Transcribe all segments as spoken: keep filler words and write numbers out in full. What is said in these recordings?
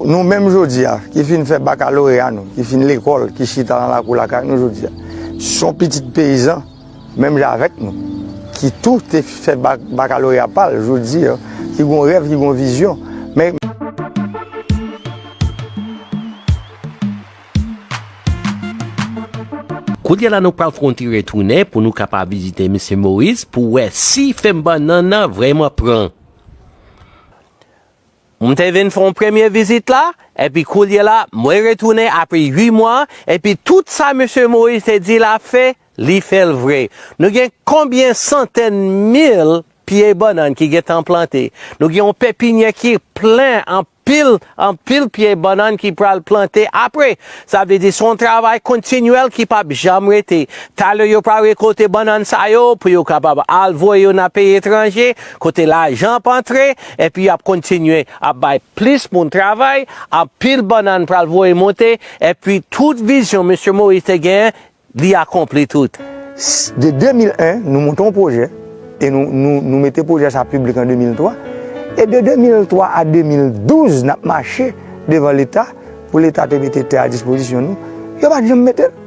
Nou menm jodi a, ki fin fè bakaloreya nou, ki fin lekòl, ki chita nan lakou lakay nou jodi a, se yon pitit peyizan, menm jan avèk nou, ki tou te fè ba-, bakaloreya pa l jodi a, ki gon rèv, ki gon vizyon. Men, Kounye a la nou pral fè yon ti retounen pou nou kapab vizite Mesye Moïse pou wè si fèm bannann nan vrèman pran. M te vin fè yon premye vizit la, epi kounye a la, mwen retounen apre uit mwa, epi tout sa Mesye Moïse te di l ap fè, li fè l vre. Nou gen konbyen santèn mil pye bannann ki gentan plante? Nou gen yon pepinyè ki plen anpil, anpil pye bannann ki pral plante apre. Sa vle di se yon travay kontinyèl ki p ap janm rete. Talè yo pral rekòlte bannann sa yo pou yo kapab al voye yo nan peyi etranje, kote lajan ap antre, epi y ap kontinye ap bay plis moun travay, anpil bannann pral voye monte, epi tout vizyon Mesye Moïse te genyen, li akonpli tout. De de mil en, nou monte yon pwojè e nou, nou, nou mete pwojè sa piblik an de mil twa. E de de mil twa a de mil douz, n ap mache devan Leta pou Leta te mete tè a dispozisyon nou. Yo pa t janm mete l.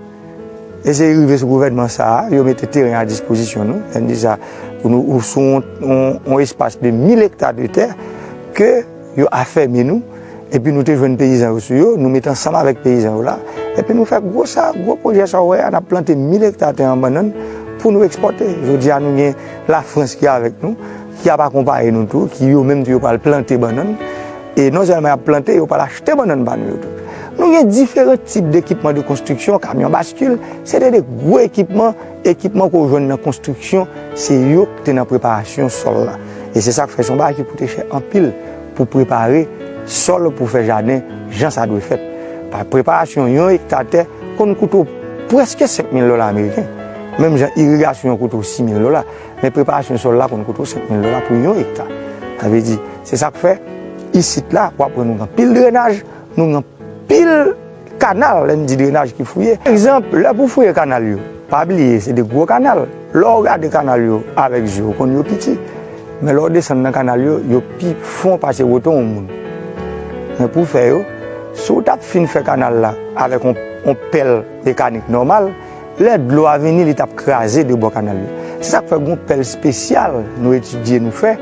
E se rive sou gouvènman sa a, yo mete teren a dispozisyon nou. Lè m di sa, pou nou, ou sou yon, yon, yon espas de mil ekta de tè ke yo afèmi nou, epi nou te jwenn peyizan yo sou yo, nou met ansanm avèk peyizan yo la, epi nou fè gwo sa, gwo pwojè sa w wè a, n ap plante mil ekta tè an bannann pou nou ekspòte. Jodi a, nou gen Lafrans ki avèk nou, ki ap akonpaye nou tou, ki yo menm tou yo pral plante bannann. E non sèlman y ap plante, yo pral achte bannann pa nou yo tou. Nou gen diferan tip dekipman de konstriksyon, kamyon baskil, se de, de gwo ekipman, ekipman ke w jwenn nan konstriksyon, se yo ki te nan preparasyon sòl la. E se sa k fè se yon bagay ki koute chè anpil pou prepare sòl pou fè jaden jan sa dwe fèt. Pa preparasyon yon ekta tè konn koute w prèske senk mil dola ameriken. Menm jan irigasyon an koute w sis mil dola, men preparasyon sòl la konn koute w senk mil dola pou yon ekta. Sa vle di, se sa k fè isit la, w ap wè nou gen anpil drenaj, nou gen anpil kanal, lè m di drenaj ki fouye. Egzanp, lè pou fouye kanal yo, pa bliye, se de gwo kanal. Lè w gade kanal yo avèk zye w, w konn yo piti. Men lè w desann nan kanal yo, yo pi fon pase wote yon moun. Men pou fè yo, si w t ap fin fè kanal la avèk yon, yon pèl mekanik nòmal, lè dlo a vini, li t ap kraze de bò kanal yo. Se sa k fè gen yon pèl espesyal nou etidye, nou fè.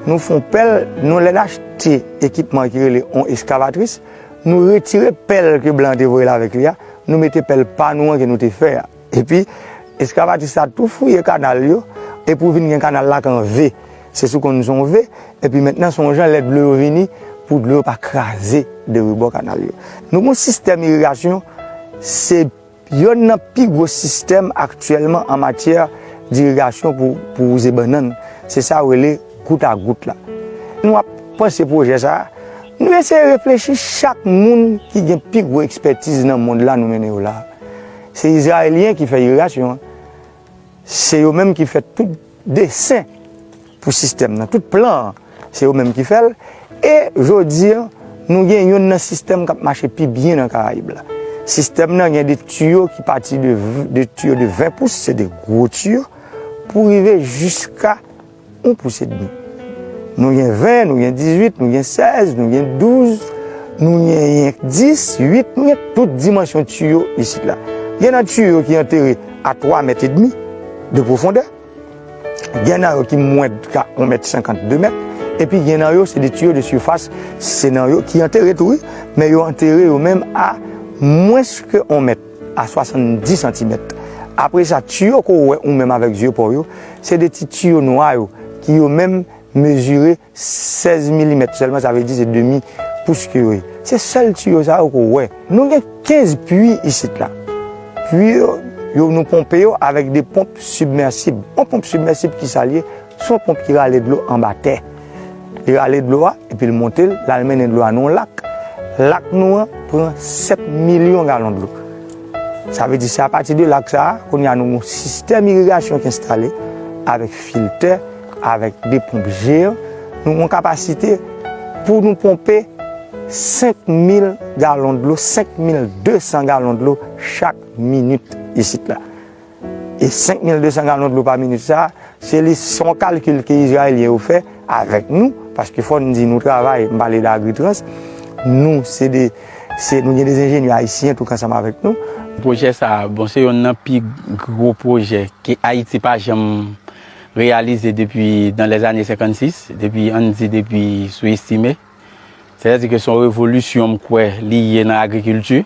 Nou fè yon pèl, nou, lè n achte ekipman ki rele yon eskavatris, nou retire pèl ke blan an te voye l avèk li a, nou mete pèl pa nou an ke nou te fè a. Epi, eskavatris la tou fouye kanal yo, epi w vin gen kanal la k an V. Se sou konn se yon V, epi mentnan se yon jan lè dlo yo vini, pou dlo yo pa kraze de rebò kanal yo. Nou gen yon sistèm irigasyon, se yonn nan pi gwo sistèm aktyèlman an matyè dirigasyon pou, pou wouze bannann. Se sa yo rele gout a gout la. Nou ap panse pwojè sa a, nou eseye reflechi chak moun ki gen pi gwo ekspètiz nan mond la nou mennen yo la. Se Izrayelyen ki fè irigasyon an. Se yo menm ki fè tout desen pou sistèm nan, tout plan an, se yo menm ki fè l. E jodi a, nou gen youn nan sistèm k ap mache pi byen nan Karayib la. Sistèm nan gen de tiyo ki pati de, de tiyo de ven pous, se de gwo tiyo, pou rive jiska yon pous edmi. Nou gen ven, nou gen dizuit, nou gen sèz, nou gen douz, nou gen yenk dis, uit, nou gen tout dimansyon tiyo isit la. Gen nan tiyo ki antere a twa mèt edmi de pwofondè. Gen nan yo ki mwens ka yon mèt senkant, de mèt. Epi gen nan yo, se de tiyo de sifas, se nan yo ki antere tou, wi, men yo antere yo menm a mwens ke yon mèt, a swasanndis santimèt. Apre sa, tiyo ke w wè ou menm avèk zye pa w yo, se de ti tiyo nwa yo, ki yo menm mezire sèz milimèt sèlman, sa vle di se demi pous ke yo ye. Se sèl tiyo sa yo ke w wè. Nou gen kenz pwi isit la. Pwi yo, yo, nou ponpe yo avèk de ponp sibmèsib. Yon ponp sibmèsib, ki sa l ye? Se yon ponp ki rale dlo anba tè. Li rale dlo a, epi l monte l, l al mennen dlo a nan yon lak. Lak nou an pran sèt milyon galon dlo. Sa vle di, se apati de lak sa a, kounye a nou gen yon sistèm irigasyon ki enstale avèk filtè, avèk de ponp jeyan. Nou gen yon kapasite pou nou ponpe senk mil galon dlo, senk mil de san galon dlo chak minit isit la. E senk mil de san galon dlo pa minit sa a, se li, se yon kalkil ke Izrayelyen yo fè avèk nou, paske fò n di nou travay, m pale de Agritrans, Nou, se de, se, nou gen de enjenyè ayisyen tou k ansanm avèk nou. Pwojè sa a, bon, se yonn nan pi gwo pwojè ke Ayiti pa janm reyalize depi dans les années senkannsis, depi, ann di, depi sou Estime. Sètadi ke se yon revolisyon m kwè li ye nan agrikilti.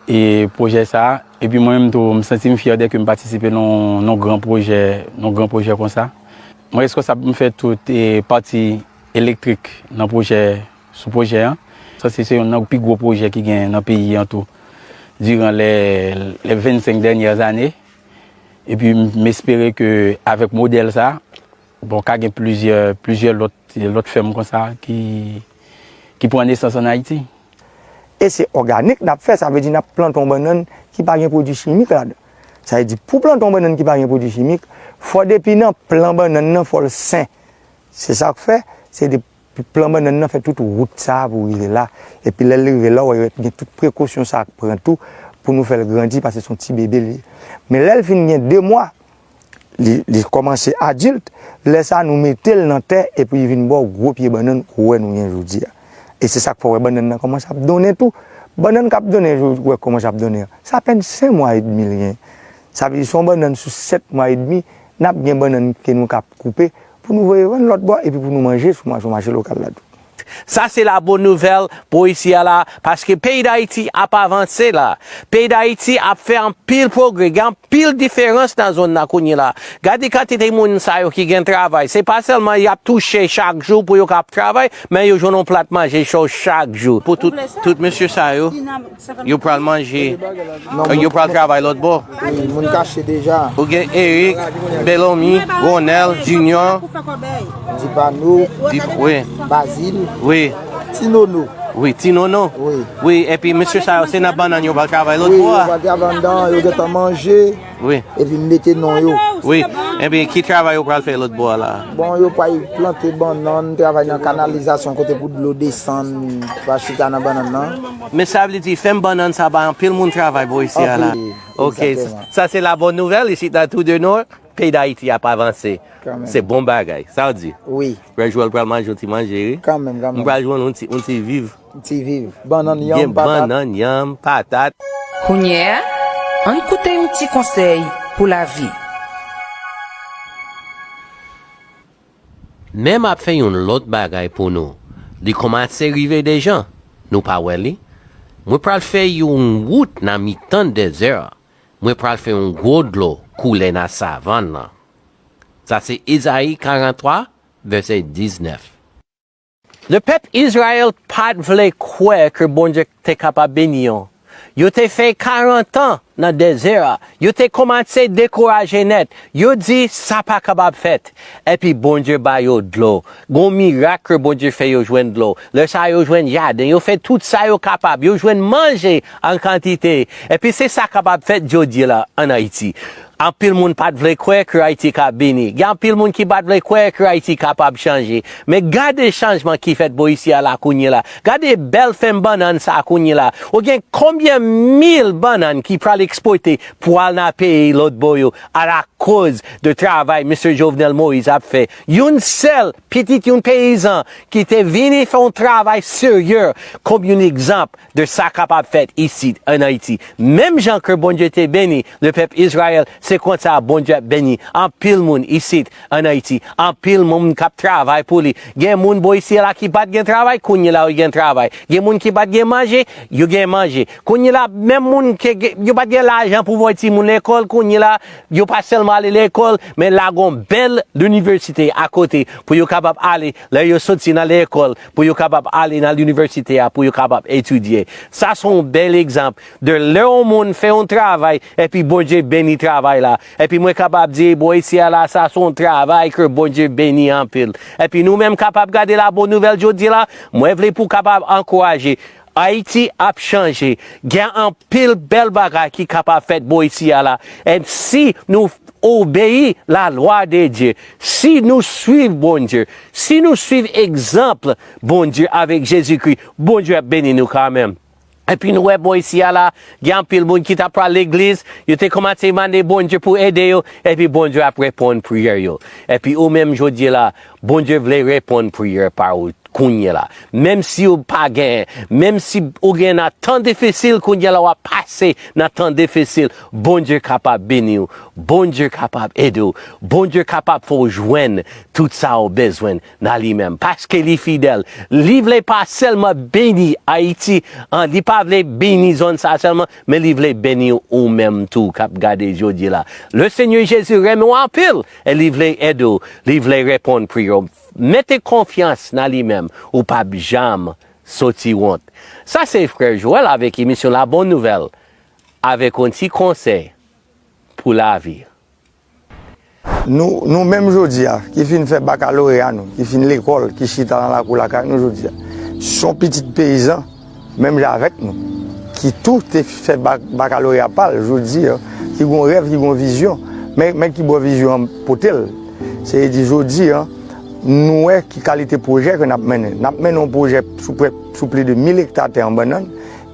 E pwojè sa a, epi mwen menm tou, m santi m fyè dèke m patisipe nan, nan gran pwojè, nan gran pwojè konsa. Mwen reskonsab pou m fè tout, e, pati elektrik nan pwojè, sou pwojè an. Sa se, se yonn nan pi gwo pwojè ki gen nan peyi an tou, diran lè, lè vennsenk dènyè zane. Epi m, m espere ke avèk modèl sa, bon, ka gen plizyè, plizyè lòt, lòt fèm konsa ki, ki pran nesans ann Ayiti. E se òganik n ap fè, sa vle di n ap plante yon bannann ki pa gen pwodui chimik ladan. Sa vle di, pou plante yon bannann ki pa gen pwodui chimik, fò depi nan plan bannann nan, fò l sen. Se sa k fè, se de plan bannann nan fè tout wout sa a pou rive la. Epi lè l rive la, w wè yo gen tout prekosyon sa a k pran tou pou nou fè l grandi, paske se yon ti bebe li ye. Men lè l fin gen de mwa, li, li kòmanse adilt, lè sa a nou mete l nan tè epi li vin ba w gwo pye bannann ou wè nou gen jodi a. E se sa k fè w wè bannann nan kòmanse ap donnen tou. Bannann k ap donnen, ou wè kòmanse ap donnen an, se apèn senk mwa edmi l gen. Sa vle di, se yon bannann sou sèt mwa edmi, n ap gen bannann ke nou ka koupe pou nou voye vann lòt bò epi pou nou manje sou ma-, sou mache lokal la tou. Sa se la bòn nouvèl pou isi a la, paske peyi Dayiti ap avanse la. Peyi Dayiti ap fè anpil pwogrè, gen anpil diferans nan zòn nan kounye la. Gade kantite moun sa yo ki gen travay. Se pa sèlman y ap touche chak jou pou yo ka ap travay, men yo jwenn yon plat manje cho chak jou. Pou tout, tout mesye sa yo, yo pral manje, yo pral travay lòt bò. Wi, moun kache deja. Ou gen Eric, Belomi, Ronel, Junior. Dipano, Dip-, wi. Bazil, wi. Tinono. Wi, Tinono. Wi. Wi, epi mesye sa yo, se nan bannann yo pral travay lòt bò a. Wi, yo pral travay anndan, yo gentan manje. Wi. Epi m mete non yo. Wi, epi ki travay yo pral fè lòt bò a la? Bon, yo pral plante bannann, travay nan kanalizasyon kote pou dlo desann, pa chita nan bannann nan. Men sa vle di, fèm bannann sa bay anpil moun travay bò isi a la. Anpil, egzakteman. Ok, sa se la bòn nouvèl, isit nan Trou de Nò, peyi Dayiti ap avanse. Kanmenm. Se bon bagay, sa w di? Wi. Frè Joel pral manje yon ti manje, wi. Kanmenm, kanmenm. M pral jwenn yon ti, yon ti viv. Ti viv. Bannann, yanm, patat. Gen bannann, yanm, patat. Kounye a, ann koute yon ti konsèy pou lavi. Men m ap fè yon lòt bagay pou nou. Li kòmanse rive deja. Nou pa wè li? Mwen pral fè yon wout nan mitan dezè a. Mwen pral fè yon gwo dlo koule nan savann nan. Sa se Ezayi karant twa, vèsè diznèf. Lepèp Izrayèl pa t vle kwè ke Bondye te kapab beni yo. Yo te fè karant an nan dezè a. Yo te kòmanse dekouraje nèt. Yo di, "Sa pa kapab fèt." Epi Bondye ba yo dlo. Gon mirak ke Bondye fè yo jwenn dlo. Lè sa a, yo jwenn jaden. Yo fè tout sa yo kapab. Yo jwenn manje an kantite. Epi se sa kapab fèt jodi a la ann Ayiti. Anpil moun pa t vle kwè ke Ayiti ka beni. Gen anpil moun ki pa t vle kwè ke Ayiti kapab chanje. Men gade chanjman ki fèt bò isi a la kounye la. Gade bèl fèm bannann sa a kounye la. Ou gen konbyen mil bannann ki pral ekspòte pou al nan peyi lòt bò yo, alakoz de travay mesye Jovenel Moïse ap fè. Youn sèl pitit youn peyizan ki te vini fè yon travay serye kòm yon egzanp de sa kapab fèt isit ann Ayiti. Menm jan ke Bondye te beni lepèp Izrayèl, se konsa Bondye ap beni anpil moun isit ann Ayiti. Anpil moun k ap travay pou li. Gen moun bò isi a la ki pa t gen travay, kounye la yo gen travay. Gen moun ki pa t gen manje, yo gen manje. Kounye la, menm moun ke gen, yo pa t gen lajan pou voye timoun lekòl, kounye la, yo pa sèlman ale lekòl, men la gon bèl linivèsite akote pou yo kapab ale lè yo soti nan lekòl, pou yo kapab ale nan linivèsite a, pou yo kapab etidye. Sa se yon bèl egzanp de lè yon moun fè yon travay, epi Bondye beni travay la. Epi mwen kapab di, bò isi a la, sa se yon travay ke Bondye beni anpil. Epi nou menm kapab gade la bòn nouvèl jodi la, mwen vle pou kapab ankouraje. Ayiti ap chanje. Gen anpil bèl bagay ki kapab fèt bò isi a la. E si nou obeyi lalwa de Dye, si nou swiv Bondye, si nou swiv egzanp Bondye avèk Jezikri, Bondye ap beni nou kanmenm. Epi nou wè bò isi a la, gen anpil moun ki t ap pral legliz, yo te kòmanse mande Bondye pou ede yo, epi Bondye ap reponn priyè yo. Epi ou menm jodi a la, Bondye vle reponn priyè pa ou kounye la. Menm si w pa genyen, menm si w gen nan tan difisil, kounye la w ap pase nan tan difisil, Bondye kapab beni w, Bondye kapab ede w, Bondye kapab fè w jwenn tout sa w bezwen nan li menm. Paske li fidèl, li vle pa sèlman beni Ayiti, an, li pa vle beni zòn sa sèlman, men li vle beni w ou menm tou k ap gade jodi la. Le Senyè Jezi renmen w anpil, e li vle ede w, li vle reponn priyè w. Mete konfyans nan li menm, ou p ap janm soti wont. Sa se frè Joel avèk emisyon La Bonne Nouvelle, avèk yon ti konsèy pou lavi. Nou, nou menm jodi a, ki fin fè bakaloreya nou, ki fin lekòl, ki chita nan lakou lakay nou jodi a, se yon pitit peyizan, menm jan avèk nou, ki tou te fè bak, bakaloreya pa l, jodi a, ki gon rèv, ki gon vizyon, men, men ki bò vizyon an pote l. Se di jodi a, nou wè ki kalite pwojè ke n ap mennen. N ap mennen yon pwojè sou, prè, sou plis de mil ekta tè an bannann,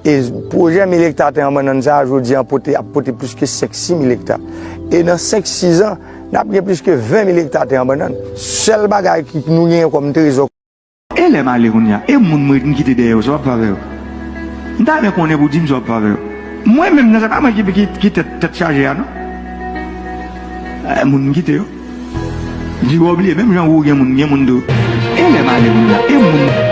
e pwojè mil ekta tè an bannann sa a, jodi a, pote, ap pote plis ke senk, sis mil ekta. E nan senk, sis an, n ap gen plis ke ven mil ekta tè an bannann. Sèl bagay ki nou genyen kòm trezò. E lè m ale kounye a, e moun m ret m kite dèyè yo, sa w ap fè avè yo? M ta renmen konnen pou w di m sa w ap fè avè yo. Mwen menm nan, se pa mwen ki, ki, ki tèt, tèt chaje a, non. E, moun m kite yo. Di w bliye, menm jan ou gen moun, gen moun tou. E lè m ale kounye a, e moun.